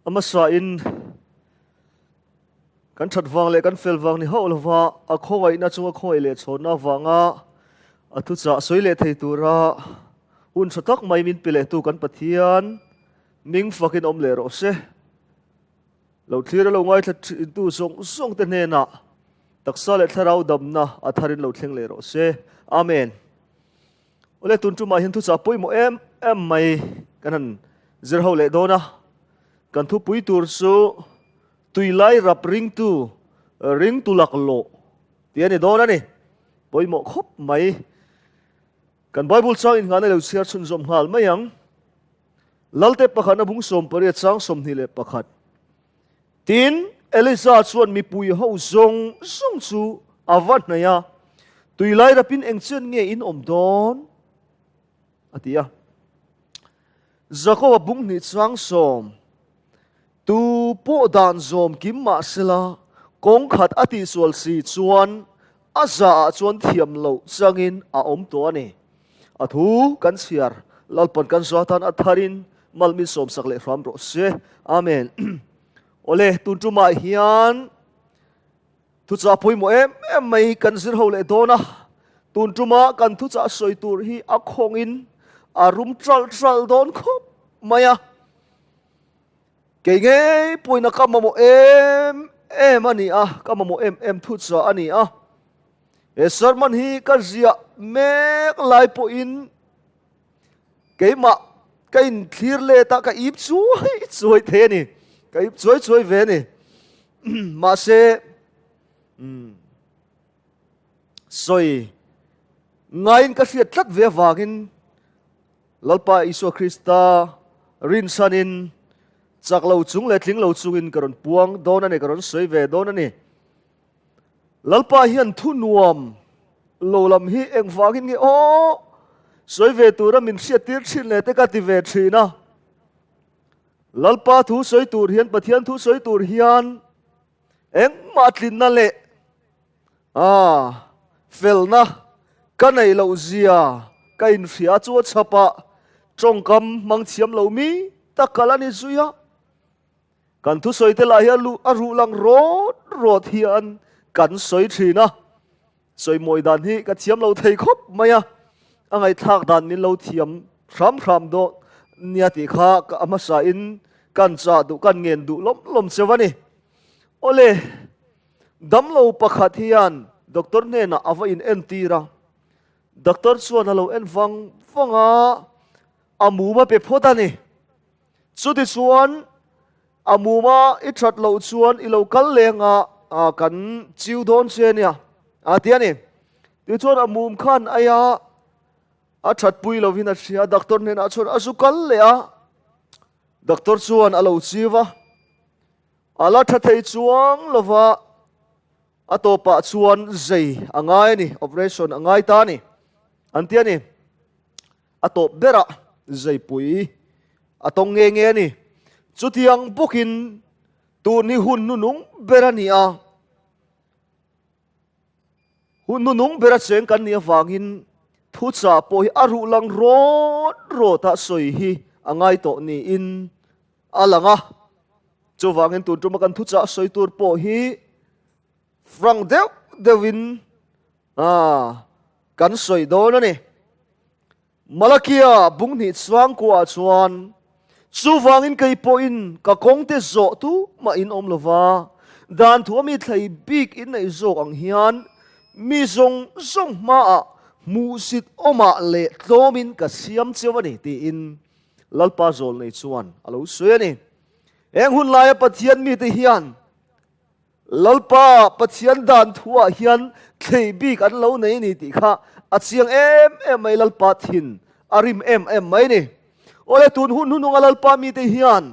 A hmasain kan that vang leh kan fel vang ni hauh lova a khawngaihna chunga khawngaih leh chhawnna avanga a thuchah sawi leh thei tura hun tha tak mai min pe lehtu kan Pathian ming fakin awm leh rawh se. Lo thlir a lo ngaithla thintu zawng zawng te hnenah taksa leh thlarau damna a tharin lo thleng leh rawh se. Amen. Awle tun tumah hian thuchah pawimawh em em mai kan han zir ho leh dawn a. Kan thupui tur chu tuilai rap ringtu ringtu laklawh tih a ni dawn a ni. Pawimawh khawp mai. Kan Bible chang inngahna lo chhiar chhunzawm nghal mai ang. Lalte pakhatna bung 18 chang 21. Tin, Elisa chuan mipui ho zawng zawng chu a va hnaih a, Tui lai rapin eng chian nge in awm dawn? a ti a. Jakoba bung hnih chang sawm, Tu pawh dan zawm kim mah sela, kawng khat a tihsual si chuan a zaah chuan thiam loh changin a awm tawh a ni. A thu kan chhiar, Lalpan kan zua tan a tharin mal min sawmsak leh hram rawh se. Amen. Awle, tun tumah hian thuchah pawimawh em em mai kan zir ho leh dawn a. Tun tuma kan thuchah sawi tur hi a khawngin a rum tral tral dawn khawp mai a. Kei ngei pawina ka mamawh em em a ni a, ka mamawh em em thuchah a ni a. He sermon hi ka ziah mek lai pawhin keimah ka inthlir let a, ka ip chuai chuai thei a ni. Ka ip chuai chuai ve a ni. Mahse, sawi ngaiin ka hriat tlat ve avangin Lalpa Isua Krista rinchhanin chak lo chung leh tling lo chungin ka rawn puang dawn a ni, ka rawn sawi ve dawn a ni. Lalpa hian thu nuam lo lam hi engvangin nge aw sawi ve tura min hriattir thin leh te ka ti ve thin a. Lalpa thu sawi tur hian, Pathian thu sawi tur hian engmah tlinna leh a felna ka neih loh zia ka inhria chu a chhapah tawngkam hmang thiam lo mi tak ka la ni zui a. Kan thusawi te lah hi a luh a ruh lang rawt rawt hian kan sawi thin a, sawimawi dan hi ka thiam lo thei khawp mai a, a ngaihthlak dan min lo thiam hram hram dawn nia tih kha ka a hmasa in kan chah duh kan ngen duh lawm lawm cheu a ni. Awle, damlo pakhat hian doctor hnenah a va in entir a, doctor chuan a lo en vang vang a, a mum a pe phawt a ni. Chutichuan, a muma i that loh chuan i lo kal leng a, kan chiu dawn che nia, a ti a ni. Tichuan a mum khan aia a that pui lovin a hria, doctor hnenah chuan a zu kal leh a, doctor chuan a lo chiu a, a la tha thei chuang lova, a tawpah chuan zei a ngai a ni, operation a ngai ta a ni, an ti a ni. A tawp berah Zaipui a tawng nge nge a ni. Chutiang bawkin tun hi hun hnunung ber a ni a, hun hnunung bera cheng kan nih avangin thuchah pawh hi a ruh lang rawt rawta sawi hi a ngai tawh niin a lang a. Chuvangin tun tuma kan thuchah sawi tur pawh hi frank deuh deuhin kan sawi dawn a ni. Malakia bung hnih chhuangkuah chuan, Chuvangin kei pawhin ka kawngte zawh tu mah in awm lo va, dan thu a mi thlei bik in neih zawk ang hian mi zawng zawng hmaah hmuhsit awmah leh tlawmin ka siam cheu a ni, tiin Lalpa Zawlnei chuan a lo sawi a ni. Heng hun laia Pathian mite hian Lalpa Pathian dan thuah hian thlei bik an lo nei ni tih kha a chiang em em mai Lalpa thin a rim em em mai ni. Awle tun hun hununga Lalpa mite hian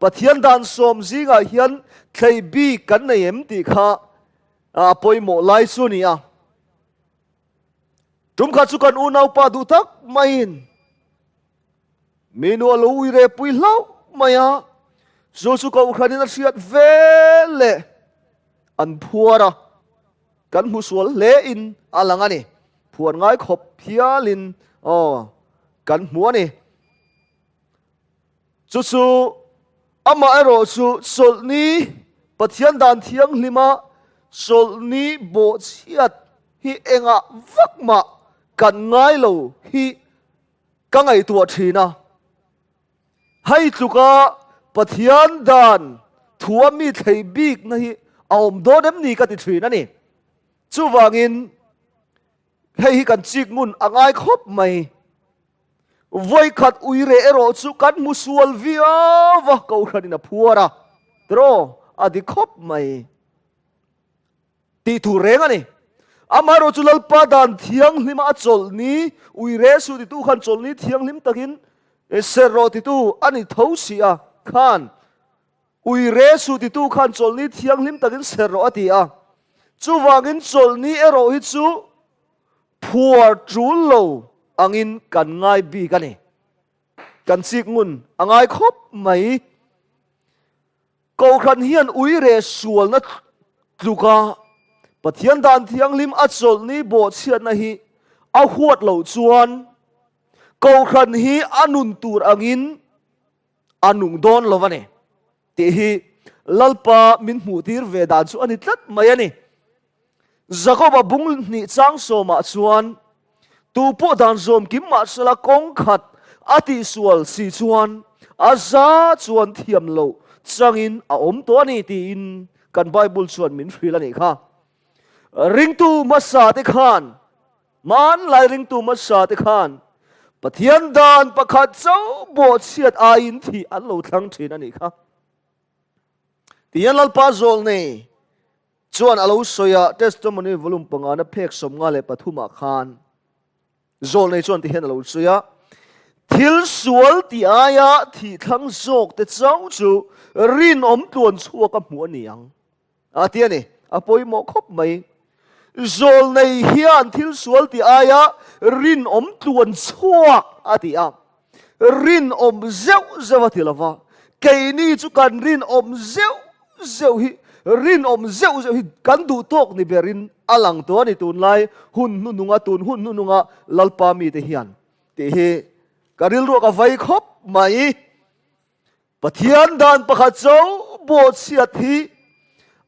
Pathian dan sawm zingah hian thlei bik kan nei em tih kha a pawimawh lai chu a ni a. Tum kha chu kan unaupa duh tak maiin Mi nu a lo ui re pui hlauh mai a, chu chu kohhranin a hriat vel leh an phuar a, kan hmu sual hle in a lang a ni. Phuar ngai khawp hialin aw kan hmu a ni. Chu chu. Amaherawhchu, chawlhni Pathian dan thianghlima chawlhni bawhchhiat hi engah vak mah kan ngai lo hi ka ngaihtuah thin a. Hei tluka Pathian dan thua mi thlei bikna hi a awm dawn em ni ka ti thin a ni. Chuvangin hei hi kan chik ngun a ngai khawp mai. Vawikhat ui reh erawh chu kan hmu sual viau va, Kohhranin a phuar a, tiraw a di khawp mai tih tur reng a ni. Amaherawh chu Lalpa dan thianghlima a chawlhni ui reh suh titu khan chawlhni thianghlim takin serh rawh titu a ni tho si a, khan ui reh suh titu khan chawlhni thianghlim takin serh rawh a ti a. Chuvangin chawlhni erawh hi chu Phuar tul lo angin kan ngai bik a ni. Kan chik ngun a ngai khawp mai. Kohhran hian uire sualna tluka Pathian dan thianghlim a chawlhni bawhchhiatna hi a huat loh chuan Kohhran hi a nun tur angin a nung dawn lo a ni tih hi Lalpa min hmuhtir ve dan chu a ni tlat mai a ni. Jakoba bung hnih chang sawmah chuan, Tu pawh dan zawm kim mah sela kawng khat a tihsual si chuan a za chuan thiam loh changin a awm tawh a ni tiin kan Bible chuan min hrilh a nih kha. Ringtu hmasa te khan, hmanlai ringtu hmasa te khan Pathian dan pakhat chauh bawhchhiat aiin thih an lo thlang thin a nih kha. Tihian Lalpa zawl nei Chuan a lo sawi a, Testimony volume pangana phek 53 ah khan zawlnei chuan ti hian a lo sawi a, Thil sual ti aia thih thlang zawk te chauh chu rinawm tluan chhuak a hmuh a ni ang a ti a ni. A pawimawh khawp mai. Zawlnei hian thil sual ti aia rinawm tluan chhuak a ti a, rinawm zeuh zeuh a ti lo va, keini chu kan rinawm zeuh zeuh hi rinawm zeuh zeuh hi kan duh tawk ni berin a lang tawh a ni tunlai hun hnuhnunga tun hun hnuhnunga Lalpa mite hian tih hi ka rilruah ka vai khawp mai. Pathian dan pakhat chauh bawhchhiat hi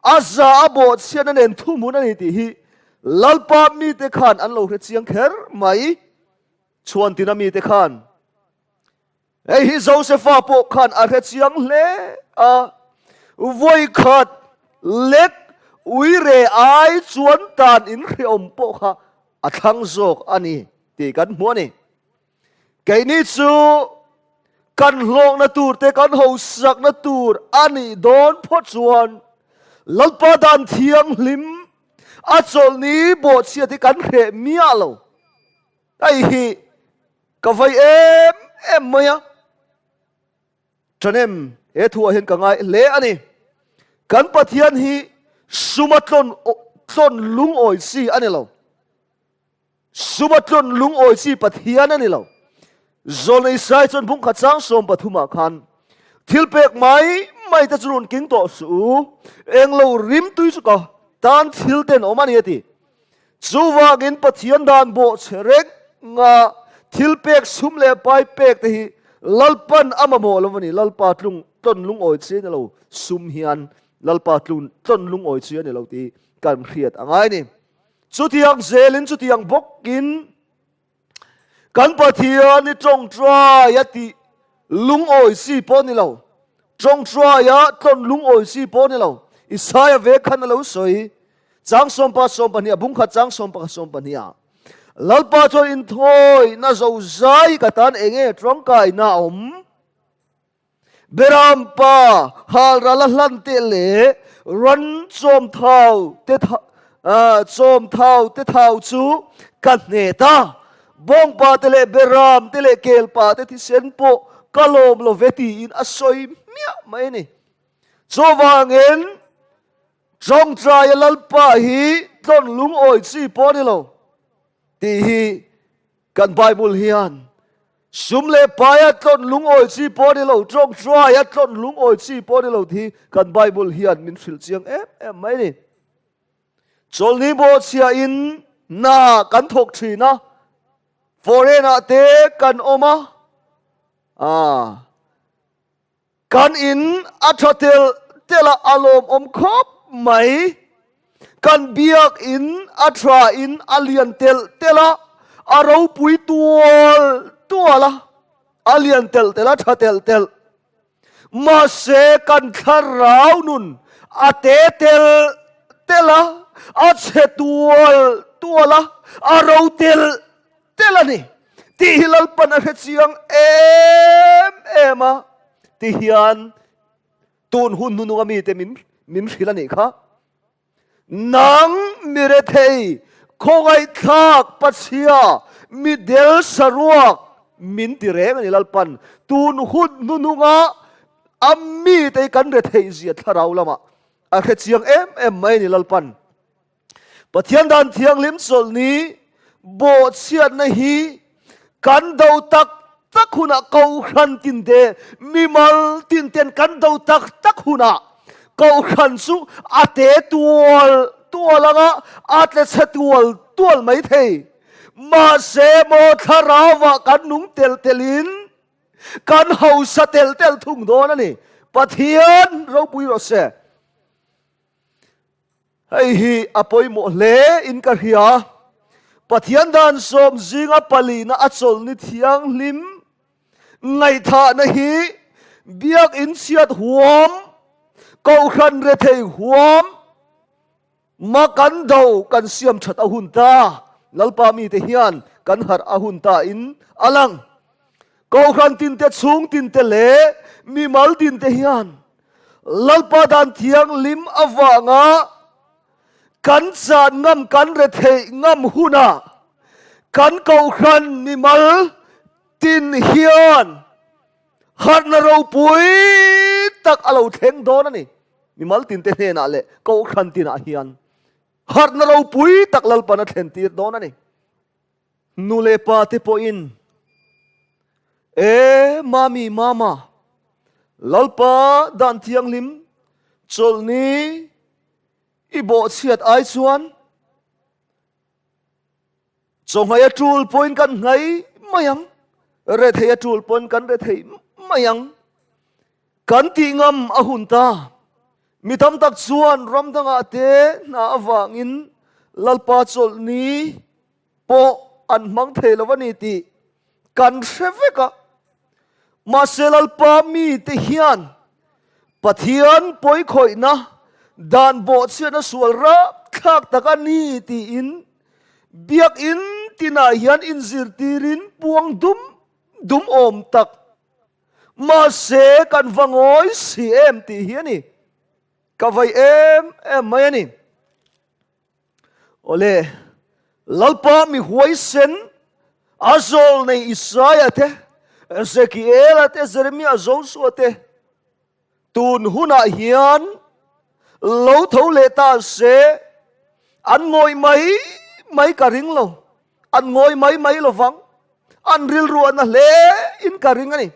a za a bawhchhiatna nen thuhmun a ni tih hi Lalpa mite khan an lo hre chiang kher mai. Chhuan tina mite khan Hei hi Josefa pawh khan a hre chiang hle a, vawikhat lek uire ai chuan tan in hreawm pawh kha a thlang zawk a ni tih kan hmu a ni. Keini chu kan hlawkna tur te kan hosakna tur a nih dawn phawt chuan Lalpa dan thianghlim a chawlhni bawhchhiat hi kan hreh miah lo. Hei hi Ka vai em em mai a, Ṭhanem he thuah hian ka ngai hle a ni. Kan Pathian hi suma tlawn tlawn lungawi chi a ni lo. Suma tlawn lungawi chi Pathian a ni lo. Zawlnei Isai chuan bungkhat chang 13 ah khan thil pek mai mai te chu rawn king tawh suh u, englo rimtui chu ka tan thil ten awm a ni a ti. Chuvangin Pathian dan bawhchhe renga thil pek sum leh pai pek te hi Lalpan a mamawh lo a ni. Lalpa tlung tlawn lungawi chi a ni lo, sum hian Lalpa tlung tlawn lungawi chi a ni lo tih kan hriat a ngai a ni. Chutiang zelin chutiang bawkin Kan Pathian hi tawngtai a tih lungawi si pawh ni lo, tawngtai a tlawn lungawi si pawh ni lo. Isaia ve khan a lo sawi, chang sawmpa sawmpahnih a bungkhat chang sawmpakhat sawmpahnih ah, Lalpa chuan inthawina zozai ka tan enge tawngkaina a awm? Berampa halral a hlan te leh ran chawmthau te chawmthau te thau chu ka hne ta. Bawngpa te leh beram te leh kelpa te thisen pawh ka lawm lo ve tiin a sawi hmiah mai a ni. Chuvangin tawngtaia Lalpa hi tlawn lungawi chi pawh a ni lo tih hi Kan Bible hian sum leh paia tlawn lungawi chi pawh a ni lo, tawngtaia tlawn lungawi chi pawh a ni lo tih hi kan Bible hian min hrilh chiang em em mai a ni. Chawlhni bawhchhiahin hna kan thawk thin a, foreign ah te kan awm a, ah. Kan in a tha tel tel a, a lawmawm khawp mai. Kan biak in a tha in a lian tel tel a, a ropui tual tual a, a lian tel tel a tha tel tel. Mahse kan thlarau nun a te tel tel a, a chhe tual tual a, a ro tel tel a ni tih hi Lalpan a hre chiang em em a ti hian tun hun hnununga mite min min hrilh a nih kha. Nang mi rethei, khawngaihthlak Pachhia, mi del saruak min ti reng a ni Lalpan tun hun hnununga a mite hi kan retheih zia thlarau lamah a hre chiang em em mai a ni Lalpan. Pathian dan thianghlim chawlhni bawhchhiatna hi kan do tak tak hunah Kohhran tinte, mimal tinten kan do tak tak hunah Kohhran chu a te tual tual anga a tle chhe tual tual mai thei. Mahse maw thlarauah kan nung tel telin kan hausa tel tel thung dawn a ni. Pathian ropui rawh se. Hei hi a pawimawh hle in ka hria. Pathian dan sawm zinga palina a chawlhni thianghlim ngaihthahna hi biakinn chhiat huam, kohhran rethei huam, ma kan do kan siam that a hun ta. Lalpa mite hian kan harh a hun ta in a lang. Kohhran tinte chhung tinte leh mimal tinte hian Lalpa dan thianghlim avanga kan chan ngam, kan retheih ngam hunah kan kohhran mimal tin hian harhna ropui tak a lo thleng dawn a ni. Mimal tinte hnenah leh kohhran tinah hian harhna ropui tak Lalpan a thlen tir dawn a ni. Nu leh pa te pawhin, E mami, mama, Lalpa dan thianghlim chawlhni i bawhchhiat ai chuan chawnghai a tul pawhin kan nghai mai ang, rethei a tul pawhin kan rethei mai ang. Kan tih ngam a hun ta. Mi tam tak chuan ram dangah te hna avangin Lalpa chawlhni pawh an hmang thei lo a ni tih kan hre vek a. Mahse Lalpa mite hian Pathian pawikhawihna dan bawhchhiatna sual rapthlak tak a ni tiin biakinn tinah hian inzirtirin puang dum dum awm tak mahse kan va ngawi si em tih hi a ni. Ka vai em em mai a ni. Awle, Lalpa mi huaisen a zawl nei Isaia te, Ezekiela te, Jeremia, Josua te tun hunah hian lo tho leh ta se an ngawi mai mai ka ring lo, an ngawi mai mai lovang, an rilru a na hle in ka ring a ni.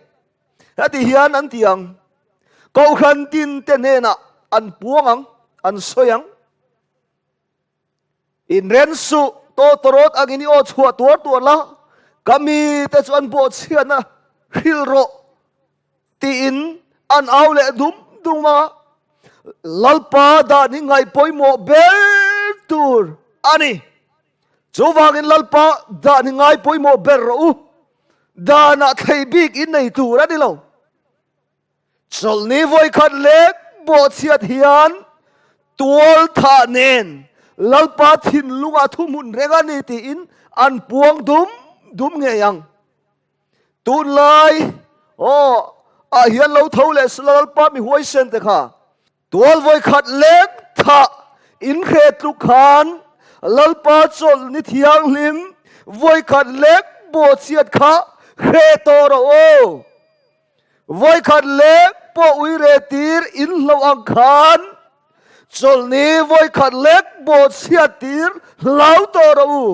Heti hian an ti ang, Kohhran tin te hnenah an puang ang, an sawi ang. Inren suh, tawtawrawt angin i aw chhuah tuar tuar la, ka mite chu an bawhchhiatna hrilh rawh tiin an au leh dum dum a. Lalpa dan hi ngaih pawimawh ber tur a ni. Chuvangin Lalpa dan hi ngai pawimawh ber rawh u. Danah thlei bik in nei tur a ni lo. Chawlhni vawikhat lek bawhchhiat hian tual thah nen Lalpa thinlungah thuhmun reng a ni tiin an puang dum dum ngei ang. Tunlai aw ah hian lo tho leh Lalpa mi huaisen te kha Tual vawikhat lek thah inhre tluk khan Lalpa chawlhni thianghlim vawikhat lek bawhchhiat kha hre tawh rawh aw. Vawikhat lek pawh uire tir inhloh ang khan chawlhni vawikhat lek bawhchhiat tir hlau tawh rawh u.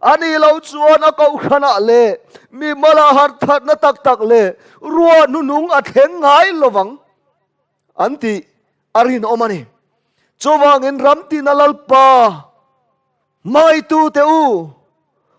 A nih loh chuan a kohhranah leh mi mala harthatna tak tak leh ruah hnuhnung a thleng ngai lovang. An tih a rinawm a ni. Chuvangin ram tina Lalpa hmangaitute u,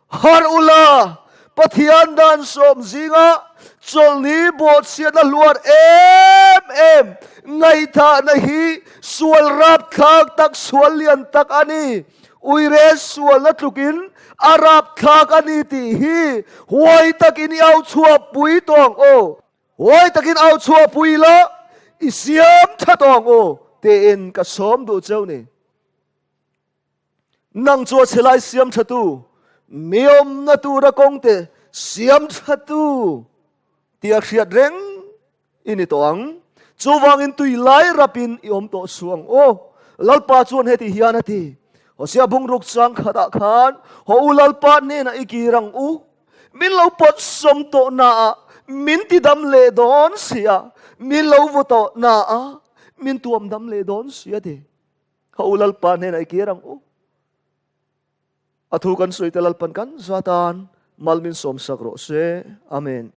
harh ula, Pathian dan sawm zinga chawlhni bawhchhiatna hluar em em ngaihthahna hi sual rapthlak tak, sual lian tak a ni. Uire sualna tlukin a rapthlak a ni tih hi huai takin i au chhuahpui tawh ang aw. Huai takin au chhuahpui la, i siam tha tawh ang aw tiin ka sawm duh cheu ni. Nang chu a chhe lai siam tha tu, mi awmna tura kawngte siam tha tu tia hriat reng i ni tawh ang. Chuvangin tui lai rapin i awm tawh suh ang aw. Lalpa chuan heti hian a ti, Hosea bungruk chang khatah khan, Haw u Lalpa hnenah i kir ang u, min lo pawt sawm tawh naah min ti dam leh dawn sia, min lo vaw tawh naah min tuam dam leh dawn sia ti. Kha u Lalpa hnenah i kir ang u. A thu kan sawi te Lalpan kan zatan mal min sawmsak rawh se. Amen.